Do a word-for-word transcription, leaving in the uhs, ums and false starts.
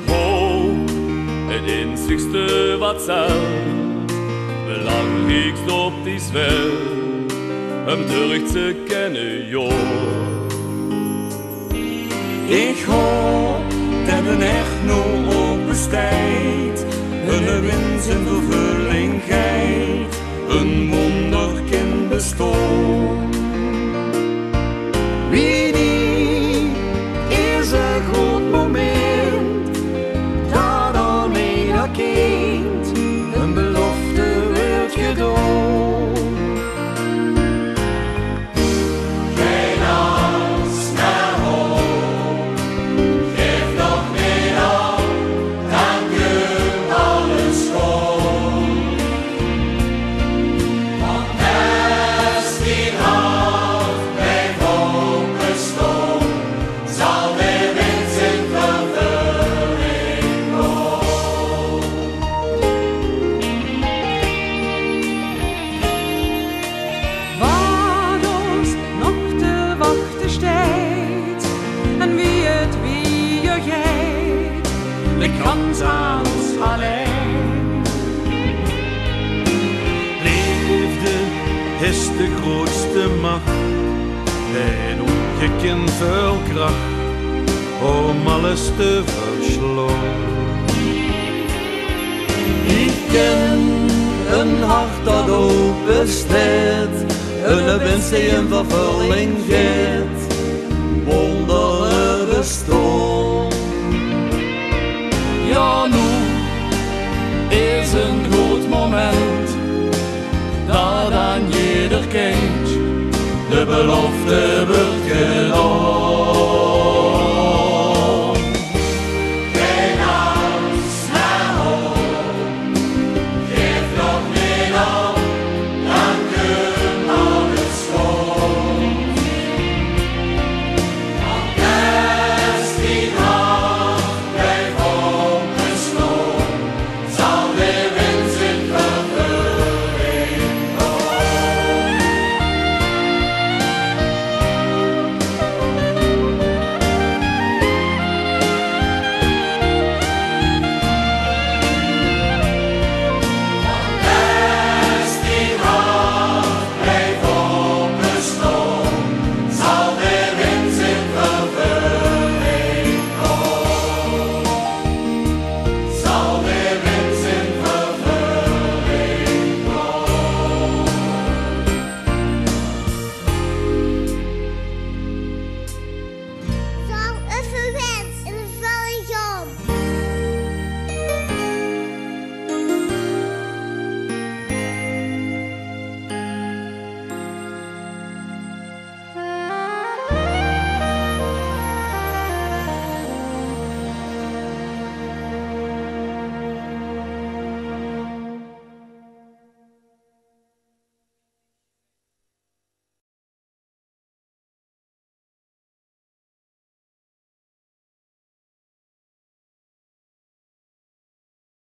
Ho, 't einzigste wat zelt, belangriekst op die welt, um durch te kenne, jo. Ich haop det 'n ech noe ouch besteit, 'ne wins in vervulling geit, 'n wonder kin bestaon. Wie nie is 'n good moment, dat dan eder kind 'n belofte weurt gedaon. Gein angst, mer ho, gaef toch neet op, dan kump alles good. Want es dien hart blief opestaon, zal de wins in vervulling gaon. Wat ós nog te wachte steit en wie 't wiejer geit, ligk gans aan ós allein. Leefde is de grootste mach, ein ongekend väöl krach om alles te verslaon. Ich ken ein hart dat opesteit, eine wins dae in vervulling geit, wondere bestaon. Jao, noe is ein good moment, dat aan jeder kindj de belofte weurt gedaon.